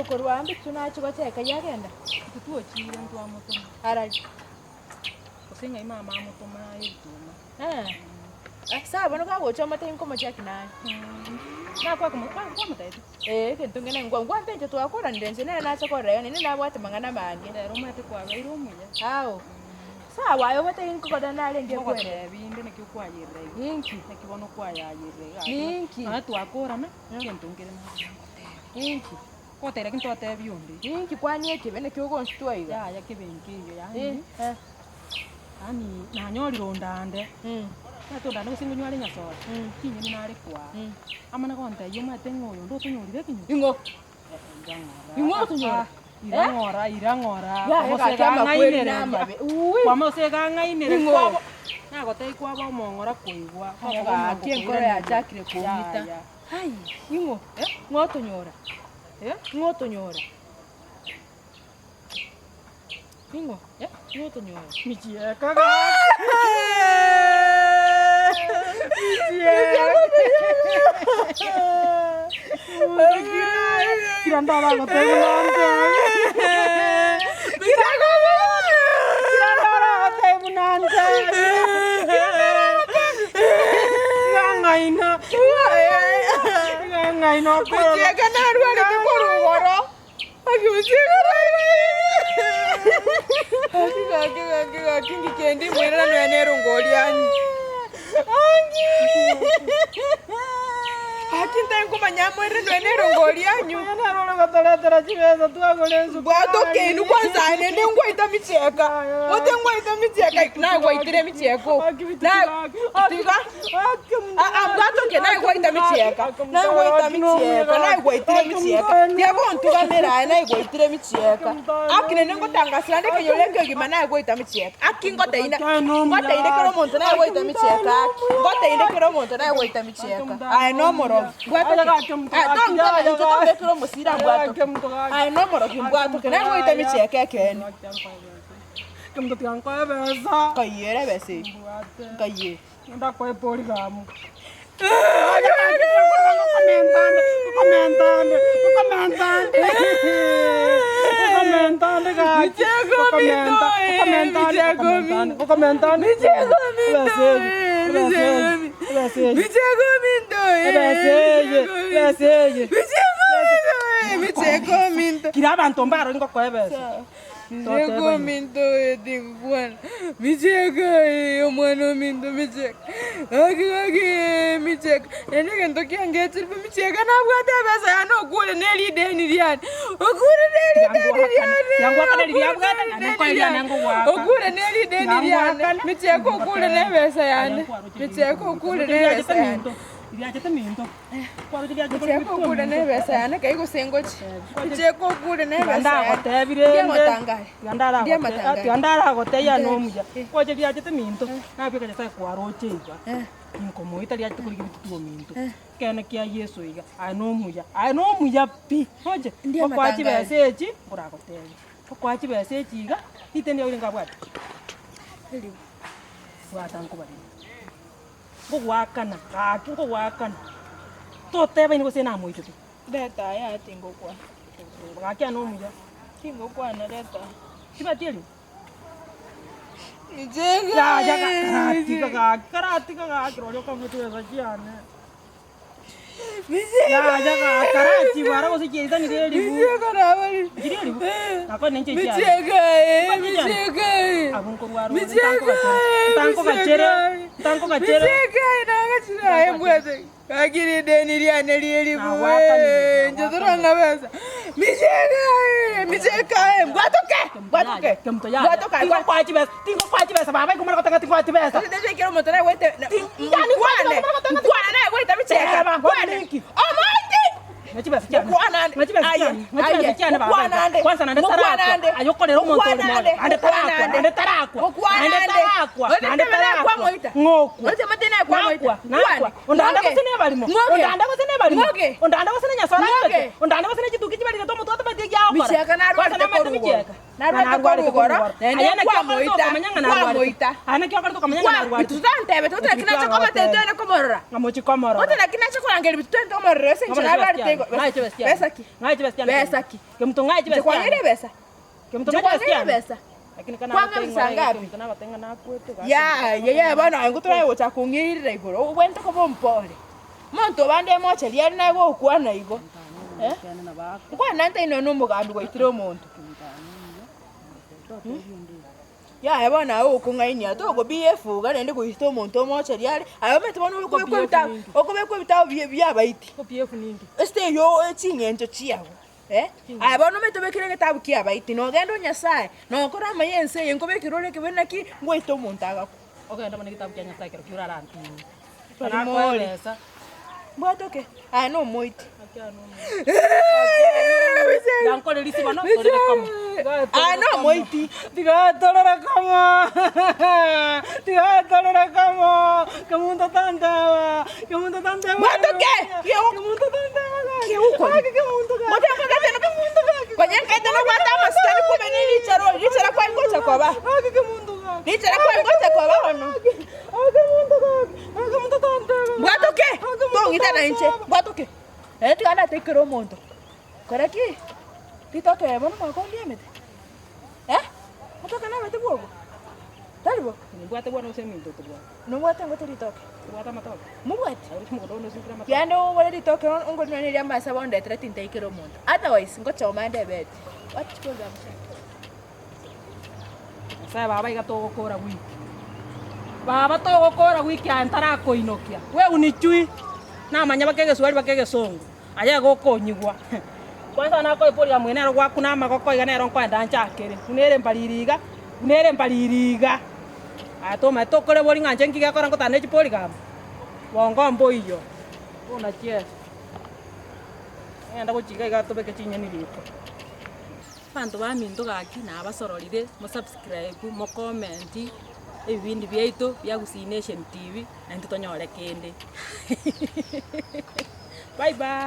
Korwa aa mbichu nachi gocheka yagenda? Intwe twochire ntwamotoma. Arari. Gose ng'ai mama amotoma aye ebituma. Eh, sawa bono kagocha omotebi nkomochaki naye. Nakwamotebeti? Ee, egento ngene ngwa ngwante inche twakoranire inche nere nacha korora iga naende nabwate amang'ana amange. Rero omanyete kwabeire omuya. Ao, sawa aye omotebi nkokora narenge ekwere. Ngogotebi inde naki okwayerera iga. Ninki? Naki bono okwayayerera iga. Ninki? Nonya twakorana, egento nkere naye ngotebia. Ninki? Ngotebia lakini totebia onde. Ninki kwani ekebe naki ogonsitua iga? Yaya kebe nkeiyo yaani. Yaani nanyorire onde ande, omanyete onde ande gose ngonywa are nyasoe, chinyeni nare kwaa, amana gontebia omanyete ng'a oyo onde otonyorire ekenyoro. Ing'o? Ira ng'ora. Ing'o otonyora? Ira ng'ora, ira ng'ora. Yaya Kwamose gaki amakweri gang'ainere. namabe. Uuwi. Kwamose gang'ainere Ing'o? kwabo nagotebia kwaba omong'ora koigwa, Yaya kwakoba omong'ora gaki enkoro koirana. yachakire kong'ita. Yaya. Hai, ing'o? Ng'o otonyora? Ng'o otonyora? Ning'o? Eh, ning'o otonyora? Michieka gaki. Kira ndaragotebi nonte. Kira ndaragotebi nonte. Ng'aina. Ng'aina okoro. Michieka narwarete korwa igoro. Gaki gaki gaki gaki nki kende imoirana nonya na erongo riane. Gaki ntari nkomanya moirane nonya na erongo rianyu. Bwata okeinu kwanza aye naende ngwaita micheka, ote ngwaita micheka nagwaitire micheka oo. Na tiga. Aa mbwatoke naye gwaita michieka, naye gwaita michieka, naye gwaitire michieka, tiga gontugamera aye naye gwaitire michieka. Aki naende ngotangasera nde ekenyoro ekegima naye gwaita michieka, aki ngoteina ngoteine kera omonto naye gwaita michieka aki, ngoteine kera omonto naye gwaita michieka, aye nomorogi, mbwatoke aye tontoma inche tombekere omosira mbwatoke, aye nomorogi mbwatoke naye gwaita michieka ekeene. Nkaiyera ebesa eyio, nkaiyera. Ndakoe porigamu. Kira abanto mbarore ngokoe ebesa. Micheka ominto oyo tingokwana, micheka ee omwana ominto micheka, gaki gaki ee micheka, naende egento kiangechire bo micheka nabwate ebesa yane okure na erideni riane, okure na erideni riane, okure na erideni riane, okure na erideni riane, micheka okure na ebesa yane, micheka okure na ebesa yane. Inche kokure na ebesa yane kai gose ngochie, inche kokure na ebesa yane, Ndagotebire ndie inde, amatangari, ndie amatangari. tiga ndaragotebia yane omuya, kwache riachete minto, nabweka Nyasaye kwaroche iga, inkomoita riachete korigia ebitutu ominto, ekeene kia Yeso iga, aye nomuya, aye nomuya pi, oche, Ndie okoa amatangari. chibesa echi, nkoragotebia, okoa chibesa echi iga, ritende riago ringa abwate, bwata nkobarere. Ngogoakana, gaki ngogoakana, totebaini gose namoitete. Reta aya tingokwana. Gaki ane omuya. Tingokwana reta. Tibati erio? Inche Yaya karatiga gaki, karatiga gaki roria okang'u chibesa chiane. Yaya gaki karachibara ara gose chiaisanire eribu. Chiri eribu? Nakwane inche chiane. Tibati chiane? Abwo nkorwara ore, ntankogachere, ntankogachere, ntankogachere. Gaki rideni riane rieribu Nawakanire, inche torang'a besa micheka micheka mbwatoke mbwatoke mbwatoke Tingokoa chibesa, tingokoa chibesa baba igo mara gotanga tingokoa chibesa. Ekero omonto nagoete Yani nkwane nkwana naye goeta micheka Teba, nkwane ninki? omoiti Ng'a chibesa chiane. Mokwana ande. Ng'a chibesa Aye, chiane. Ng'a chibesa aye, chiane baba. mokwana ande. Kwanza naende Mokwana tarakwa. ande. Aye okorera omonto ore Mokwana moyo. ande. Naende Mokwana tarakwa. ande. Naende tarakwa. Mokwana Naende ande. tarakwa. Ote Naende tebe naye tarakwa. kwamoita. Ng'okwa. Ote mate naye kwamoita. Nakwa. Nakwa. Nkwane. Ondande Ng'oge. gose nebarimo. Ng'oge. Ondande gose nebarimo. Ng'oge. Ondande gose ne Nyasae Ng'oge. orachete. Ondande gose ne chituki chibarigete omotwe otabati ekiagokora. Michieka narwarete Kwanza namanyete korwa igoro. michieka. Narwete korwa igoro, naende nkwamoita, nkwamoita. Bitutu tantebete, gose naki nache kobatebia twende komorora? Gose naki nache korangeria bitutu twende komorora ase enchera narwarete igoro? Besa ki? Besa ki? Inche kwang'eire ebesa? Inche kwang'eire ebesa? Kwang'a ebesa ngapi? Yaya yaya bono aye ngotoraye gocha kong'irera igoro, obwenerete koba omopore. Omonto obande emocheria ere naye gokwana igo, eh, nkwana nte inwe nomogambi gwaitire omonto. Yaya bono aye okong'ainia tokobia efuga naende goita omonto omocheria are, aye omanyete bono okobekwa ebitabu okobekwa ebitabu bia biabaiti, ase eywo ching'encho chiago eh, aye bono omanyete obekire egetabu kia abaiti nogende o Nyasaye, nokore amaya ense eye nkobekere ore ekebe naki, ngoite omonto agakwa. Ogende bono egetabu kia Nyasaye ekero ki orarantinie. More. Mbwatoke, aye nomoiti. Aye nomoiti. Tigatorere kamo, tigatorere kamo, kemunto tanteba, kemunto tanteba. Mbwatoke! Kemunto tanteba. Kiugokora. Gaki kemunto gaki. Konya nkaete nobwate amasikani kumbe ne richara ori, richara kwari gocha koba. Gaki kemunto gaki. Richara kwari gocha koba bono. Mbwatoke! Tong'ita na inche, mbwatoke! Ere tiga ndatekere omonto. Kora ki? Ritoke ere bono mwakombia emete? Eh? Otoke na emete bwogo? Tari bo? Nimbwate bwana gose eminto tobwate. Nobwate ngote ritoke? Tobwate amatoke. Mobwate? Aye roche mogondo one osimekire amatoke. Kianda ogore ritoke ongorire nonye riria amasabo ondetere tintaikera omonto. Otherwise, ngochoma nde ebeti. Wacha chukua gamsa. Nyasae baba iga togokora wiki. Baba togokora wiki aye ntarakoinokia. We unichui, namanya baka egeswahili baka egesongo, aye iga okonyigwa. Kwanza nakoiboria mwene ero gwakuna amagoko iga nero nkoenda nchakere, buna ere mbariri iga, buna ere mbariri iga. Aye tomanyete tokore bori ng'a inche nki gekora ngotara ne chipori gamba, bongo mboiyo, buna chiesa. Ng'ende gochia iga iga tobeke chinyeni riko. Abanto baminto gaki nabasororire mo subscribe, mo comment ebibindi biaito bia Gusii Nation TV naintwe tonyore kende bye bye.